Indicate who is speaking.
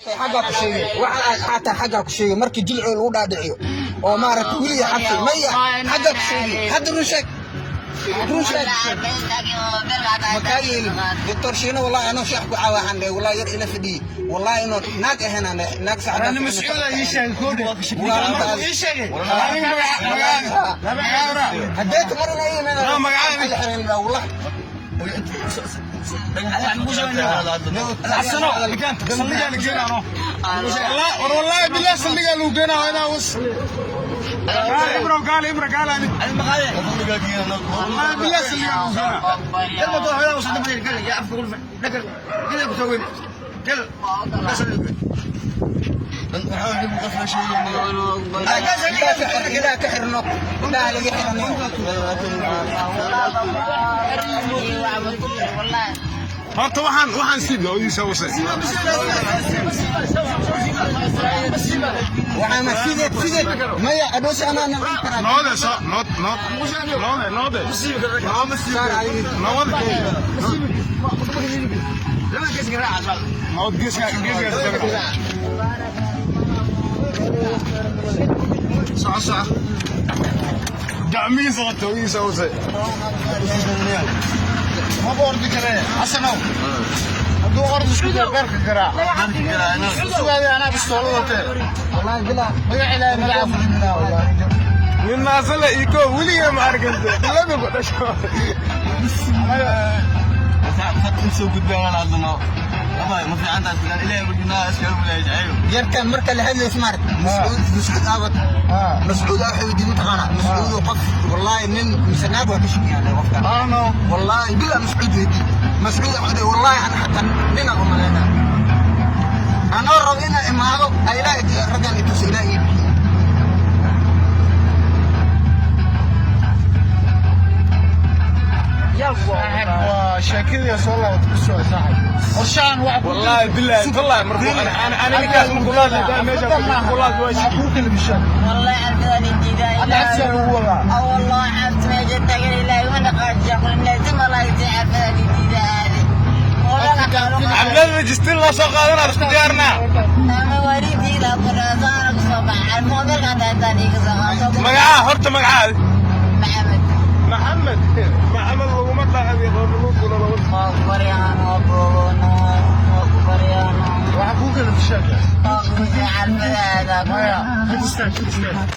Speaker 1: Xaggaa ku sheegay waxa aad xataa xaggaa ku sheegay markii jilcoo lagu dhaadhiciyo oo maaragtay weliga xabsi maya xaggaa ku sheegay. Hadda run sheeg, run sheeg, ma kaa yeelin. Doctor Shiino, wallahi anoo sheekh ku caawa waxaan dhahay, wallahi yar ila fadhiyey, wallahi inuu naag ahayn aan dhahay, naag sacad.
Speaker 2: Ani mas'uul ii sheegay koodhe. Ii sheegay.
Speaker 1: Haddee tamar inay yimaadaan.
Speaker 2: No, magacaaga.
Speaker 1: Wallahi.
Speaker 2: Xasano, saldhigaa la geenaa no. War wallahi billahi saldhigaa lagu geenaa inaa was. Ibro gaal, Ibro gaal ani. Wallahi billahi saldhigaa lagu geenaa.
Speaker 1: Indhaha ka xirno, indhaha laga xirno.
Speaker 2: Horta waxaan sii oo ii soo wasay.
Speaker 1: Waxaana sideed sideed maya adhoosi anaa naqon karaa.
Speaker 2: Noode so nood nood noode noode. Noode. Nood geeska geeska. Soco soco. Gacmihiisa qabta oo ii soo wasay. Ma ordi karee Xasanow. Hadduu ordi isku dayo beerka garaa. Sugaadii anaa bistoolad watee.
Speaker 1: Wallahi bilaa.
Speaker 2: Magac Ilaahay magaca fulinaa wallahi. Nin naasale ii koo weligay ma arkin. Laba ku dhasho.
Speaker 1: Yarkan marka la hadlays maarag Mascuud, Mascuud aabad Mascuud aa waxay weydiin mataqaanaa Mascuud qof wallahi nin mise naag waa ka shaqeeyaan qofkan.
Speaker 2: Ano.
Speaker 1: Wallahi bilaa Mascuud weydii, Mascuud waxuu dhahay wallahi ana xataa nin aan u malaynaa anoo rabo inaan imaado ay ilaahay raggan i tusa ilaahay ii bixiyo.
Speaker 2: Waa sheekadii soo laabatay ku soo saaxay. Qorshahan waxa ku
Speaker 3: والله بالله والله مرفوع انا ninkaas markuu la hadlay meesha kula hadlay waa shiki.
Speaker 2: ku kala bishaan.
Speaker 4: والله عرفت جديدة.
Speaker 2: Hadda cabsi lagu wadaa.
Speaker 4: أو والله عرفت ما جت إلا وانا قاعد يقول لازم الله يجي عرفت جديدة هذه والله
Speaker 3: Xaflad rajistir loo soo qaadanaa isku diyaarnaa.
Speaker 4: أنا وريدي لا كنا صار صباح الموبايل كان ثاني
Speaker 3: Magacaa horta, magacaa?
Speaker 4: محمد.
Speaker 3: Maxamed, Maxamed laguma dhacay qoorluuguna lagu
Speaker 4: بريان وبونا بريان.
Speaker 2: Waxa ku kala bishaan.
Speaker 4: عرفت هذا.
Speaker 2: Maya, ka istaag, ka istaag.